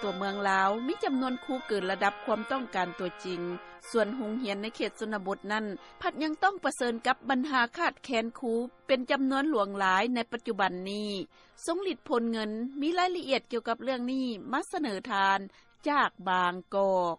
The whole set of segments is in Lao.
ຕົວເມືອງລາວ ມີຈຳນວນຄູເກີນລະດັບຄວາມຕ້ອງການຕົວຈິງ, ສ່ວນໂຮງຮຽນໃນເຂດຊົນນະບົດນັ້ນ ພັດຍັງຕ້ອງປະເຊີນກັບບັນຫາຂາດແຄນຄູເປັນຈຳນວນຫຼວງຫຼາຍໃນປັດຈຸບັນນີ້. ຊົງລິດ ໂພນເງິນ ມີລາຍລະອຽດກ່ຽວກັບເລື່ອງນີ້ມາສະເໜີທ່ານ ຈາກບາງກອກ.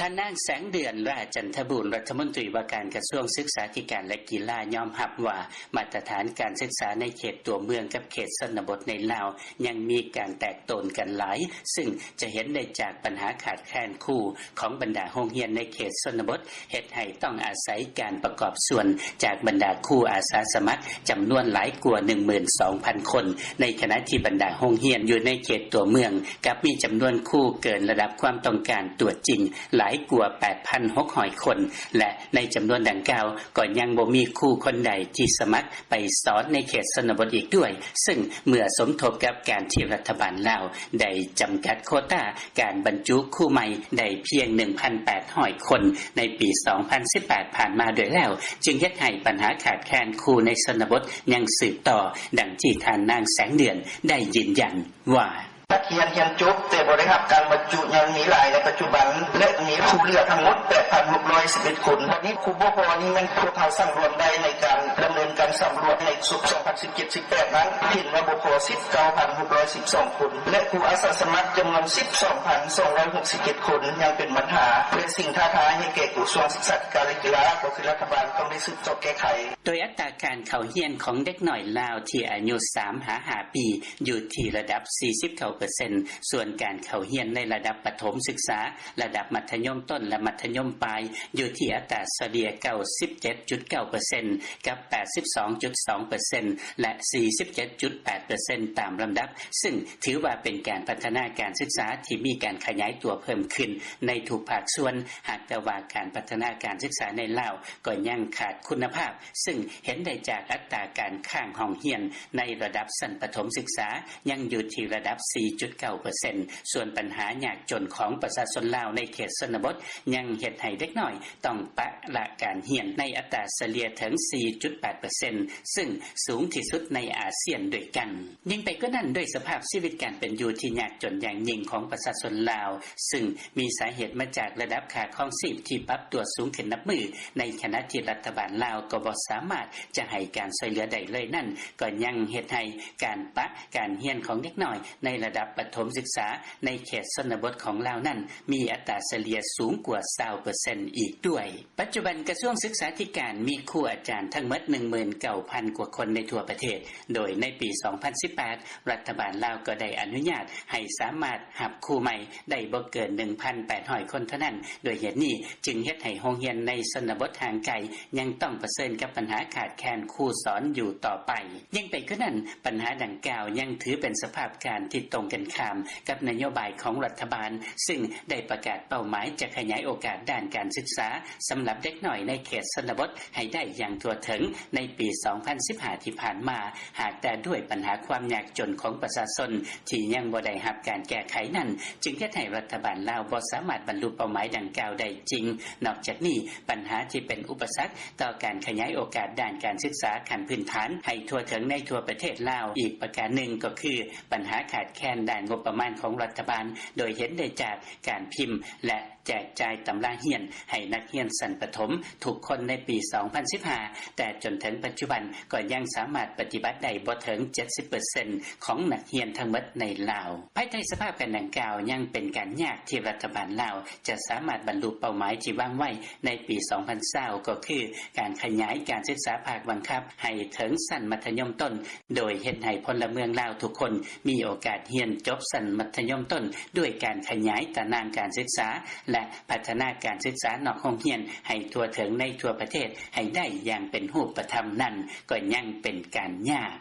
ທ່ານນາງ ແສງເດືອນ ຫຼ້າຈັນທະບູນ ລັດຖະມົນຕີວ່າການກະຊວງສຶກສາທິການ ແລະ ກິລາ ຍອມຮັບວ່າ ມາດຕະຖານການສຶກສາໃນເຂດຕົວເມືອງກັບເຂດຊົນນະບົດໃນລາວ ຍັງມີການແຕກໂຕນກັນຫຼາຍ, ຊຶ່ງຈະເຫັນໄດ້ຈາກບັນຫາຂາດແຄນຄູຂອງບັນດາໂຮງຮຽນໃນເຂດຊົນນະບົດ ເຮັດໃຫ້ຕ້ອງອາໄສການປະກອບສ່ວນຈາກບັນດາຄູອາສາສະໝັກຈຳນວນຫຼາຍກວ່າ ໜຶ່ງໝື່ນສອງພັນຄົນ, ໃນຂະນະທີ່ບັນດາໂຮງຮຽນຢູ່ໃນເຂດຕົວເມືອງ ກັບມີຈຳນວນຄູເກີນລະດັບຄວາມຕ້ອງການຕົວຈິງຫຼາຍກວ່າ ແປດພັນຫົກຮ້ອຍຄົນ ແລະ ໃນຈຳນວນດັ່ງກ່າວກໍຍັງບໍ່ມີຄູຄົນໃດທີ່ສະໝັກໄປສອນໃນເຂດຊົນນະບົດອີກດ້ວຍ, ຊຶ່ງເມື່ອສົມທົບກັບການທີ່ລັດຖະບານລາວໄດ້ຈຳກັດໂຄຕາການບັນຈຸຄູໃໝ່ໄດ້ພຽງ ໜຶ່ງພັນແປດຮ້ອຍຄົນ ໃນປີສອງພັນສິບແປດຜ່ານມາດ້ວຍແລ້ວ, ຈຶ່ງເຮັດໃຫ້ບັນຫາຂາດແຄນຄູໃນຊົນນະບົດຍັງສືບຕໍ່, ດັ່ງທີ່ທ່ານນາງ ແສງເດືອນ ໄດ້ຢືນຢັນວ່າ. ນັກຮຽນຮຽນຈົບແຕ່ບໍ່ໄດ້ຮັບການບັນຈຸຍັງມີຫຼາຍໃນປັດຈຸບັນ ແລະ ມີຄູເຫຼືອທັງໝົດ ແປດພັນຫົກຮ້ອຍສິບເອັດຄົນ. ບັດນີ້ຄູບໍ່ພໍນີ້ແມ່ນພວກເຮົາສັງລວມໄດ້ໃນການດຳເນີນການສຳຫຼວດໃນສົກສອງພັນສິບເຈັດສິບແປດນັ້ນ ເຫັນວ່າບໍ່ພໍສິບເກົ້າພັນຫົກຮ້ອຍສິບສອງຄົນ ແລະ ຄູອາສາສະໝັກຈຳນວນສິບສອງພັນສອງຮ້ອຍຫົກສິບເຈັດຄົນ ຍັງເປັນບັນຫາ ແລະ ສິ່ງທ້າທາຍໃຫ້ແກ່ກະຊວງສຶກສາທິການ ແລະ ກິລາ ກໍຄືລັດຖະບານຕ້ອງໄດ້ສືບສອບແກ້ໄຂ. ໂດຍອັດຕາການເຂົ້າຮຽນຂອງເດັກນ້ອຍລາວທີ່ອາຍຸສາມຫາຫ້າປີ ຢູ່ທີ່ລະດັບສີ່ສິບເກົ້າເປີເຊັນ, ສ່ວນການເຂົ້າຮຽນໃນລະດັບປະຖົມສຶກສາ, ລະດັບມັດທະຍົມຕົ້ນ ແລະ ມັດທະຍົມປາຍ ຢູ່ທີ່ອັດຕາສະເລ່ຍເກົ້າສິບເຈັດຈຸດເກົ້າເປີເຊັນ ກັບແປດສິບສອງຈຸດສອງເປີເຊັນ ແລະ ສີ່ສິບເຈັດຈຸດແປດເປີເຊັນຕາມລຳດັບ, ຊຶ່ງຖືວ່າເປັນການພັດທະນາການສຶກສາທີ່ມີການຂະຫຍາຍຕົວເພີ່ມຂຶ້ນໃນທຸກພາກສ່ວນ, ຫາກແຕ່ວ່າການພັດທະນາການສຶກສາໃນລາວກໍຍັງຂາດຄຸນນະພາບ, ຊຶ່ງເຫັນໄດ້ຈາກອັດຕາການຄ້າງຫ້ອງຮຽນໃນລະດັບຊັ້ນປະຖົມສຶກສາຍັງຢູ່ທີ່ລະດັບສີ່ຈຸດເກົ້າເປີເຊັນ, ສ່ວນບັນຫາຍາກຈົນຂອງປະຊາຊົນລາວໃນເຂດຊົນນະບົດຍັງເຮັດໃຫ້ເດັກນ້ອຍ ຕ້ອງປະລະການຮຽນໃນອັດຕາສະເລ່ຍເຖິງສີ່ຈຸດແປດເປີເຊັນ ຊຶ່ງສູງທີ່ສຸດໃນອາຊຽນດ້ວຍກັນ. ຍິ່ງໄປກວ່ານັ້ນ, ດ້ວຍສະພາບຊີວິດການເປັນຢູ່ທີ່ຍາກຈົນຢ່າງຍິ່ງຂອງປະຊາຊົນລາວ, ຊຶ່ງມີສາເຫດມາຈາກລະດັບຄ່າຄອງຊີບທີ່ປັບຕົວສູງຂຶ້ນນັບມື້, ໃນຂະນະທີ່ລັດຖະບານລາວກໍບໍ່ສາມາດຈະໃຫ້ການຊ່ວຍເຫຼືອໄດ້ເລີຍນັ້ນ, ກໍຍັງເຮັດໃຫ້ການປະການຮຽນຂອງເດັກນ້ອຍໃນລະດັບປະຖົມສຶກສາໃນເຂດຊົນນະບົດຂອງລາວນັ້ນ ມີອັດຕາສະເລ່ຍສູງກວ່າຊາວເປີເຊັນອີກດ້ວຍ. ປັດຈຸບັນກະຊວງສຶກສາທິການມີຄູອາຈານທັງໝົດໜຶ່ງໝື່ນເກົ້າພັນກວ່າຄົນໃນທົ່ວປະເທດ, ໂດຍໃນປີສອງພັນສິບແປດ ລັດຖະບານລາວກໍໄດ້ອະນຸຍາດໃຫ້ສາມາດຮັບຄູໃໝ່ໄດ້ບໍ່ເກີນໜຶ່ງພັນແປດຮ້ອຍຄົນເທົ່ານັ້ນ. ດ້ວຍເຫດນີ້ຈຶ່ງເຮັດໃຫ້ໂຮງຮຽນໃນຊົນນະບົດຫ່າງໄກຍັງຕ້ອງປະເຊີນກັບບັນຫາຂາດແຄນຄູສອນຢູ່ຕໍ່ໄປ. ຍິ່ງໄປກວ່ານັ້ນ, ບັນຫາດັ່ງກ່າວຍັງຖືເປັນສະພາບການທີ່ຕົງກັນຂ້າມກັບນະໂຍບາຍຂອງລັດຖະບານ, ຊຶ່ງໄດ້ປະກາດເປົ້າໝາຍຈະຂະຫຍາຍໂອກາດດ້ານການສຶກສາສຳລັບເດັກນ້ອຍໃນເຂດຊົນນະບົດໃຫ້ໄດ້ຢ່າງທົ່ວເຖິງໃນປີສອງພັນສິບຫ້າທີ່ຜ່ານມາ, ຫາກແຕ່ດ້ວຍບັນຫາຄວາມຍາກຈົນຂອງປະຊາຊົນທີ່ຍັງບໍ່ໄດ້ຮັບການແກ້ໄຂນັ້ນ, ຈຶ່ງເຮັດໃຫ້ລັດຖະບານລາວບໍ່ສາມາດບັນລຸເປົ້າໝາຍດັ່ງກ່າວໄດ້ຈິງ. ນອກຈາກນີ້, ບັນຫາທີ່ເປັນອຸປະສັກ ຕໍ່ການຂະຫຍາຍໂອກາດດ້ານການສຶກສາຂັ້ນພື້ນຖານໃຫ້ທົ່ວເຖິງໃນທົ່ວປະເທດລາວ. ອີກປະການໜຶ່ງກໍຄືບັນຫາຂາດແຄນດ້ານງົບປະມານຂອງລັດຖະບານ, ໂດຍເຫັນໄດ້ຈາກການພິມ ແລະ ແຈກຈ່າຍຕຳລາຮຽນໃຫ້ນັກຮຽນຊັ້ນປະຖົມທຸກຄົນໃນປີສອງພັນສິບຫ້າ, ແຕ່ຈົນເຖິງປັດຈຸບັນກໍຍັງສາມາດປະຕິບັດໄດ້ບໍ່ເຖິງເຈັດສິບເປີເຊັນຂອງນັກຮຽນທັງໝົດໃນລາວ. ພາຍໃຕ້ສະພາບການດັ່ງກ່າວ, ຍັງເປັນການຍາກທີ່ລັດຖະບານລາວ ຈະສາມາດບັນລຸເປົ້າໝາຍທີ່ວາງໄວ້ໃນປີສອງພັນຊາວ ກໍຄືການຂະຫຍາຍການສຶກສາພາກບັງຄັບໃຫ້ເຖິງຊັ້ນມັດທະຍົມຕົ້ນ, ໂດຍເຮັດໃຫ້ພົນລະເມືອງລາວທຸກຄົນມີໂອກາດຮຽນຈົບຊັ້ນມັດທະຍົມຕົ້ນ ດ້ວຍການຂະຫຍາຍຕາໜ່າງການສຶກສາ ແລະ ພັດທະນາການສຶກສານອກໂຮງຮຽນໃຫ້ທົ່ວເຖິງໃນທົ່ວປະເທດໃຫ້ໄດ້ຢ່າງເປັນຮູບປະທຳນັ້ນ ກໍຍັງເປັນການຍາກ.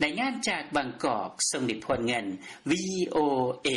ລາຍງານຈາກບາງກອກ, ຊົງລິດ ໂພນເງິນ, ວີໂອເອ.